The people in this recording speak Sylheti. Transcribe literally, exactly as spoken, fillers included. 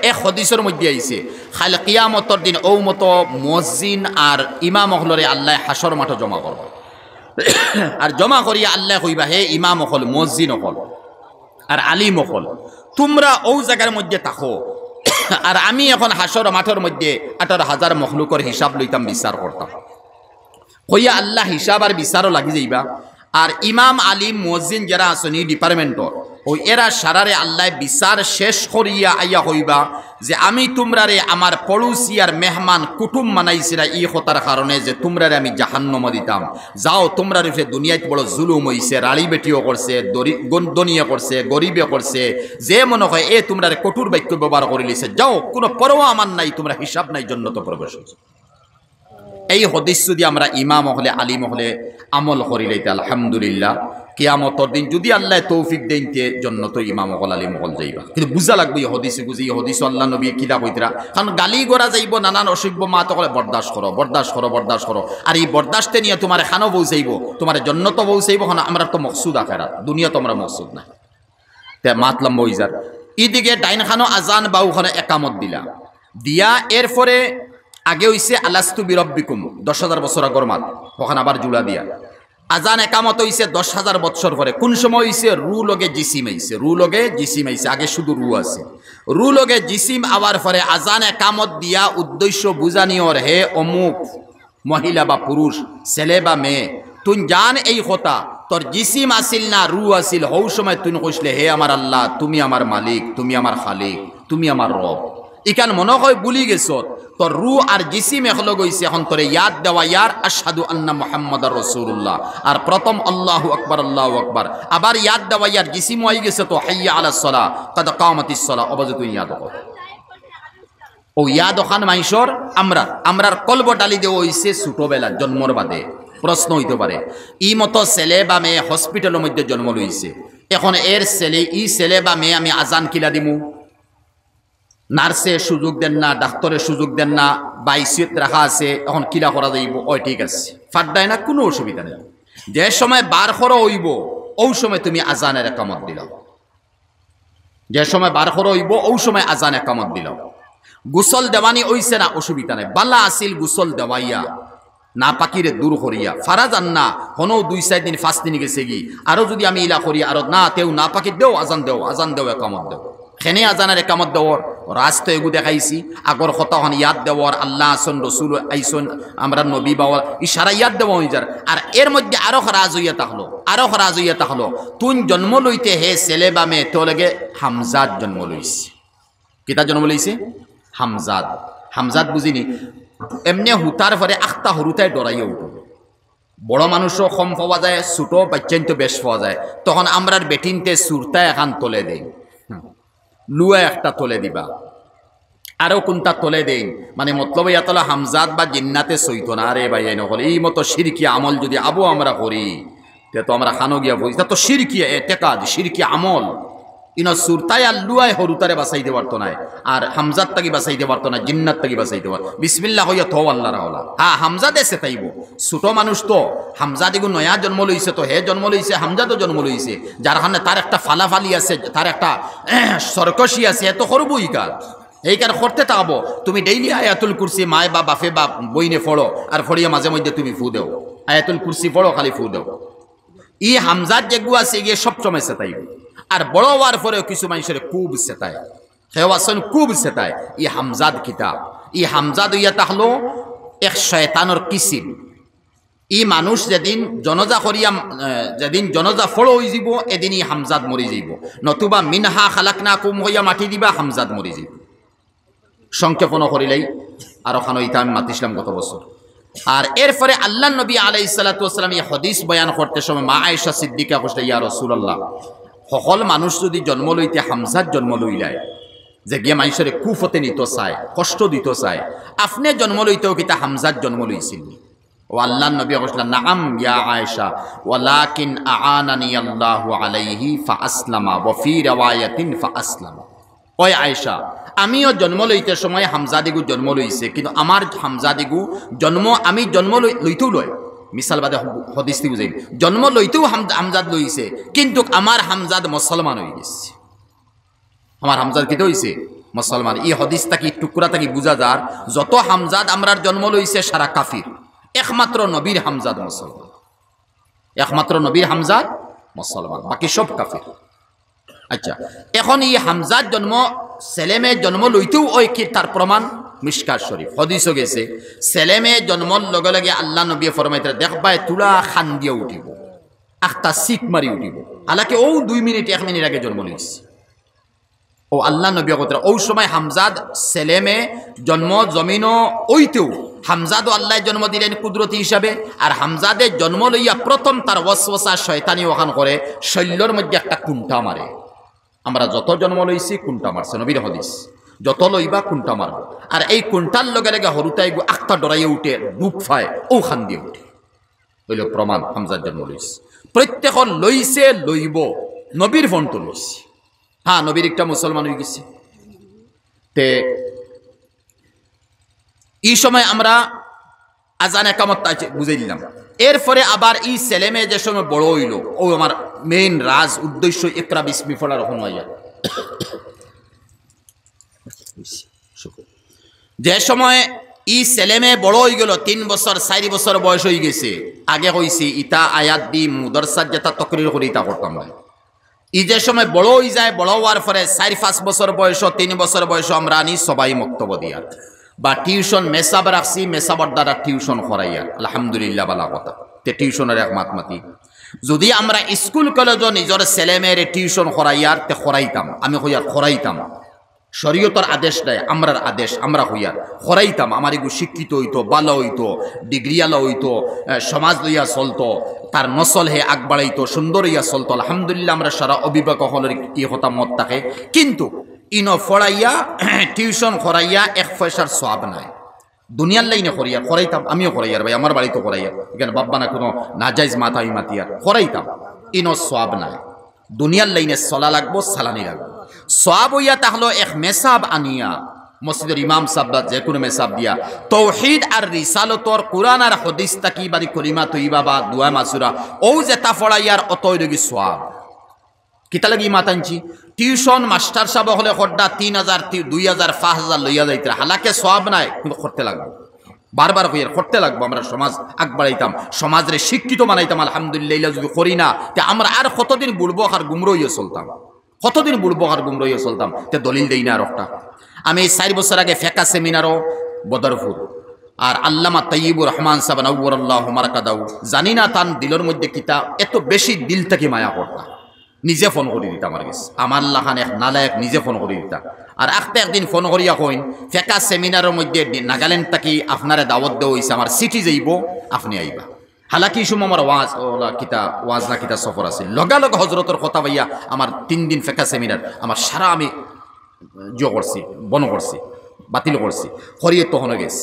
এক হাদিসর মধ্যে আইছে, কাইল কিয়ামতর দিন অউ মতো মুয়াজ্জিন আর ইমাম অকলরে আল্লায় হাশর মাঠো জমা করবা। আর জমা করিয়া আল্লায় কইবা, "হে ইমাম অকল, মুয়াজ্জিন অকল, আর আলিম অকল, তুমরা অউ জাগার মধ্যে থাকো, আর আমি এখন হাশর মাঠর মধ্যে আঠারো হাজার মখলুকর হিসাব লইতাম, বিচার করতাম।" কইয়া আল্লাহ হিসাব আর বিচারও লাগি যাইবা। আর ইমাম, আলিম, মুয়াজ্জিন যেরা আছইন ই department-র, অউ এরা সারারে আল্লায় বিচার শেষ করিয়া আইয়া কইবা যে, "আমি তুমরারে আমার পড়ুশি আর মেহমান কুটুম বানাইছি না ই কথার কারণে যে তুমরারে আমি জাহান্নামো দিতাম। যাও, তুমরার উপরে দুনিয়াত বড় জুলুম অইছে, রাড়ি বেটিও করছে, দরি-, গন-, ধনিয়ে করছে, গরিবে করছে, যে মনে কয় এ তুমরারে কঠোর বাক্য ব্যবহার করিলিছে, যাও, কুনু পরোয়া আমার নাই, তুমরা হিসাব নাই, জন্নতো প্রবেশ করছো।" এই হাদিস যুদি আমরা ইমাম অকলে, আলিম অকলে আমল করিলাইতা, আলহামদুলিল্লাহ, কিয়ামতর দিন যুদি আল্লায় তৌফিক দেইন তে জন্নতো ইমাম অকল, আলিম অকল যাইবা। কিন্তু বুঝা লাগবো ই হাদিসে বুঝি, ই হাদিসো আল্লার নবীয়ে কিলা কইতরা। কারণ গালি গড়া যাইবো, নানান অসভ্য মাত অকলে বরদাস্ত করো, বরদাস্ত করো, বরদাস্ত করো। আর ই বরদাস্তে নিয়া তুমারে কানো পৌঁছাইবো, তুমারে জন্নতো পৌঁছাইবো, কারণ আমরার তো মকসুদ আখেরাত, দুনিয়া তো আমরার মকসুদ নায়। তে মাত লম্বা অইযার। ইদিকে ডাইন কানো আজান, বাউ কানো একামত দিলা। দিয়া এরপরে আগে অইছে আলাস্তু বিরব্বিকুম, দশ হাজার বছর আগর মাত, অখান আবার জুড়া দিয়া। আজান একামত অইছে দশ হাজার বৎসর পরে। কুন সময় অইছে? রু লগে জিসিম আইছে, রু লগে জিসিম আইছে। আগে শুধু রু আছে, রু লগে জিসিম আওয়ার পরে আজান একামত দিয়া উদ্দেশ্য বুঝানি অর, হে অমুক মহিলা বা পুরুষ, ছেলে বা মেয়ে, তুই জান এই কথা, তোর জিসিম আছিল না, রু আছিল। হউ সময় তুই কইছলে, "হে আমার আল্লাহ, তুমি আমার মালিক, তুমি আমার খালিক, তুমি আমার রব।" ইখান মনো কয় ভুলি গেছত, তোর রু আর জিসিম একলগ অইছে। এখন তোরে ইয়াদ দেওয়াইয়ার আশহাদু আন্না মুহাম্মাদার রাসূলুল্লাহ, আর প্রথম আল্লাহু আকবার, আল্লাহু আকবার, আবার ইয়াদ দেওয়াইয়ার জিসিমও আইগেছে তো, হাইয়া আলাস সালাহ, কাদ কামাতিস সালাহ, অবাজে তুই ইয়াদ কর। অউ ইয়াদ অখান মানষর আমরার, আমরার কলবো ডালি দেওয়া অইছে ছোটবেলা, জন্মর বাদে। প্রশ্ন অইতো পারে, ই মতো ছেলে বা মেয়ে হসপিটালর মধ্যে জন্ম লইছে, এখন এর ছেলে, ই ছেলে বা মেয়ে আমি আজান কিলা দিমু? নার্সে সুযোগ দেন না, ডাক্তরে সুযোগ দেন না, বা আইসিইউত রাখা আছে, এখন কিলা করা যাইবো? অয় ঠিক আছে, ফাড্ডায় না, কুনু অসুবিধা নাই। যে সময় বার করা অইবো, অউ সময় তুমি আজানের একামত দিলাও। যে সময় বার করা অইবো, অউ সময় আজান একামত দিলাও। গোসল দেওয়ানি অইছে না, অসুবিধা নাই। বালা আছিল গোসল দেওয়াইয়া, নাপাকিরে দূর করিয়া। ফারা যার না, হনো দুই চাইর দিন, পাঁচ দিন গেছেগি, আরো যুদি আমি ইলা করি, আরো না, তেউ নাপাকি দেও, আজান দেও, আজান দেও, একামত দেও। কেনে আজান আর একামত দেওর? রাস্তা এগু দেখাইছি, আগর কথা অখান ইয়াদ দেওর, আল্লাহ আছইন, রসুল আইছইন, আমরার নবী বাওয়ার ইশারা ইয়াদ দেওয়া অইযার। আর এর মধ্যে আরো রাজ অইয়া থাকলো, আরো রাজ অইয়া থাকলো। তুই জন্ম লইতে হে ছেলে বা মেয়ে, তো লগে হামজাত জন্ম লইছে। কিতা জন্ম লইছে? হামজাত। হামজাত বুঝিনি? এমনে হুতার পরে আখতা হুরুতায় ডরাইয়া উঠে। বড় মানুষও কম পাওয়া যায়, ছোট বাইচ্চাইন তো বেশ পাওয়া যায়। তখন আমরার বেটিন্তে সুরতা এখান তলে দেই, লুয়া একটা তলে দিবা, আরো কুনটা তলে দেই, মানে মতলব ইয়াত অইলো হামজাত বা জিন্নাতে সইতো না। আরে ভাই, এই নকল, ই মতো শিরকি আমল যুদি আবো আমরা করি, তে তো আমরা খানো গিয়া বই, তা তো শিরকি এতেকাদ, শিরকি আমল। ইনো সুরতায় আর লুয়ায় হুরুতারে বাঁচাইতে পারতো নায়, আর হামজাত থাকি বাঁচাইতে পারতো নায়, জিন্নাত থাকি বাঁচাইতে পারতো। বিসমিল্লাহ কইয়া তো আল্লাহর হাওলা। হ্যাঁ, হামজাদে সেতাইবো। ছোট মানুষ তো, হামজাদ এগু নয়া জন্ম লইছে তো, হে জন্ম লইছে, হামজাদও জন্ম লইছে। যার কারণে তার একটা ফালাফালি আছে, তার একটা, এহ, সরকশি আছে, এ তো করবোই কাজ। এই কার করতে থাকবো। তুমি ডেইলি আয়াতুল কুরসি মায় বা বাফে বা বইনে পড়ো, আর পড়িয়া মাঝে মধ্যে তুমি ফু দেও। আয়াতুল কুরসি পড়ো, খালি ফু দেও। ই হামজাদ যেগু আছে, ইগিয়ে সব সময় সেতাইবো। আর বড় অওয়ার পরেও কিছু মানষরে খুব সেতায়। কেউ আছইন খুব সেতায়। ই হামজাদ কিতা? ই হামজাদ অইয়া থাকলো এক শয়তানর কিসিম। ই মানুষ যেদিন জনজা করিয়া, এ, যেদিন জনজা ফড়ো অইযিবো, এদিন ই হামজাদ মরি যাইবো। নতুবা মিনহা খালাকনাকুম কইয়া মাটি দিবা, হামজাদ মরি যাইবো। সংক্ষেপণ করিলাই, আরো খানো ইতা আমি মাতিছিলাম গত বছর। আর এরপরে আল্লাহর নবী আলাইহিস সালাতু ওয়াস সালাম ই হাদিস বয়ান করতে সময় মা আয়েশা সিদ্দিকা কইছলা, "ইয়া রাসূলুল্লাহ, হকল মানুষ যুদি জন্ম লইতে হামজাদ জন্ম লইলায়, যেগিয়ে মানষরে কুফতে নিতো চায়, কষ্ট দিতো চায়, আপনে জন্ম লইতেও কিতা হামজাদ জন্ম লইছিল নি?" ও আল্লাহর নবী কইছলা, "নাআম ইয়া আয়েশা, ওয়ালাকিন আআনানি আল্লাহু আলাইহি ফাআসলামা, ওয়া ফি রিওয়ায়াতিন ফাআসলামা।" ওই আয়েশা, আমিও জন্ম লইতে সময় হামজাদিগু জন্ম লইছে, কিন্তু আমার হামজাদিগু জন্ম, আমি জন্ম লই-, লইতেও লয়, মিসাল বাদে হ-, হাদিস দি বুঝাই, জন্ম লইতেও হাম-, হামজাদ লইছে, কিন্তু আমার হামজাদ মুসলমান অইগেছে। আমার হামজাদ কিতা অইছে? মুসলমান। ই হাদিস থাকি, টুকরা থাকি বুঝা যার, যত হামজাদ আমরার জন্ম লইছে সারা কাফির, একমাত্র নবীর হামজাদ মুসলমান, একমাত্র নবীর হামজাদ মুসলমান, বাকি সব কাফির। আচ্ছা, এখন ই হামজাদ জন্ম, সেলেমে জন্ম লইতেউ অয় কি তার প্রমাণ? মিশকাত শরীফ হাদিসও গেছে, সেলেমে জন্মর লগে লগে আল্লাহ নবী ফরমাইতরা, "দেখবায় তুলা খান্দিয়া উঠিব, আখতা চিক মারি উঠিব।" হালাকি অউ দুই মিনিট, এক মিনিট আগে জন্ম লইছে। অউ আল্লাহ নবী কইতরা, অউ সময় হামজাদ সেলেমে জন্ম জমিনও অইতেউ হামজাদও আল্লায় জন্ম দিলাইন কুদরতি হিসাবে। আর হামজাদে জন্ম লইয়া প্রথম তার ওয়াসওয়াসা শয়তানি অখান করে, শইল্লর মধ্যে একটা কুন্টা মারে। আমরা যত জন্ম লইছি কুন্টা মারছে, নবীর হাদিস, যত লইবা কুন্টা মারবো। আর এই কুন্টার লগে লগে হুরুতাইগু আখতা ডরাইয়া উঠে, ডুব পায়, অউ খান্দিয়া উঠে। অইলো প্রমাণ হামজার জন্ম লইছে। প্রত্যেকর লইছে, লইব, নবীর ফন্টো লইছে। হ্যাঁ, নবীর একটা মুসলমান অইগেছে। তে ই সময় আমরা আজান একামত তা বুঝাই দিলাম। এরপরে আবার ই সেলেমে যে সময় বড় অইলো, অউ আমার মেইন রাজ উদ্দেশ্য ইকরা বিসমি পড়ার অখন অইয়া। যে সময় ই সেলেমে বড় অইগেলো, তিন বছর, চাইর বছর বয়স অইগেছে, আগে কইছি ইতা আয়াত দি মুদরসাত যেতা তকরির করি ইতা করতাম নায়। ই যে সময় বড় অইযায়, বড় অওয়ার পরে চাইর পাঁচ বছর বয়স, তিন বছর বয়স আমরা আনি সবাই মক্তব দিয়ার বা টিউশন মেসাব রাখছি, মেসাবর দ্বারা টিউশন করাইয়ার, আলহামদুলিল্লাহ, বালা কথা। তে টিউশনর এক মাত মাতি, যুদি আমরা স্কুল কলেজও নিজর সেলেমেরে টিউশন করাইয়ার, তে করাইতাম, আমি কইয়ার করাইতাম। শরীয়তর আদেশ দেয়, আমরার আদেশ, আমরা কইয়ার করাইতাম। আমার এগু শিক্ষিত অইতো, বালা অইতো, ডিগ্রিআলা অইতো, আহ, সমাজ লইয়া চলতো, তার নসল হে আগ বাড়াইতো, সুন্দর অইয়া চলতো। আলহামদুলিল্লাহ, আমরা সারা অভিভাবক অকলর ই কথা মত থাকে। কিন্তু ইনো পড়াইয়া, টিউশন করাইয়া এক পয়সার সওয়াব নাই। দুনিয়ার লাইনে করিয়ার, করাইতাম, আমিও করাইয়ার ভাই, আমার বাড়িত করাইয়ার। ইখান বাপ-মা না কুনু নাজাইজ মাত আমি মাতিয়ার, করাইতাম, ইনো সওয়াব নাই। দুনিয়ার লাইনে চলা লাগবো, চালানি লাগবো। সওয়াব অইয়া থাকলো এক মেসাব আনিয়া, মসজিদর ইমাম সাব বা যে কুনু মেসাব দিয়া, তৌহিদ আর রিসালতর, কুরআন আর হাদিস থাকি বাদে কলিমা তৈবা বা দোয়া মাসুরা, অউ যেতা পড়াইয়ার অত অইলোগি সওয়াব। কিতা লাগি মাত আনছি? টিউশন মাস্টার সাব অকলে খরদা তিন হাজার, তি-, দুই হাজার, পাঁচ হাজার লইয়া যাইতরা, হালাকে সওয়াব নাই, কিন্তু করতে লাগবো। বারবার কইয়ার, করতে লাগবো, আমরা সমাজ আগ বাড়াইতাম, সমাজরে শিক্ষিত বানাইতাম। আলহামদুলিল্লাহ, ইলা যুদি করি না, তে আমরা আর কতদিন বুড়বক আর গুমরা অইয়া চলতাম, কতদিন বুড়বক আর গুমরা অইয়া চলতাম। তে দলিল দেই না আর একটা, আমি চাইর বছর আগে ফেকা সেমিনারও বদরপুর, আর আল্লামা তাইয়িবুর রহমান সাব নাওয়ারাল্লাহু মারকাদাহু, জানি না তান দিলর মধ্যে কিতা, এত বেশি দিল থাকি মায়া করতা। নিজে ফোন করি দিতা আমার গেছে, আমার লাখান এক নালায়েক নিজে ফোন করি দিতা। আর আখতা একদিন ফোন করিয়া কইন, ফেকা সেমিনারর মধ্যে দি-, নাগাল্যান্ড থাকি আপনারে দাওয়াত দেওয়া অইছে, আমার চিঠি যাইবো, আপনে আইবা। হালাকি ই সময় আমার ওয়াজ, ওলা কিতা, ওয়াজ না কিতা সফর আছিল। লগালগ হজরতর কথা পাইয়া আমার তিন দিন ফেকা সেমিনার, আমার সারা আমি জিও করছি, বন্ধ করছি, বাতিল করছি, করিয়া তখনও গেছি।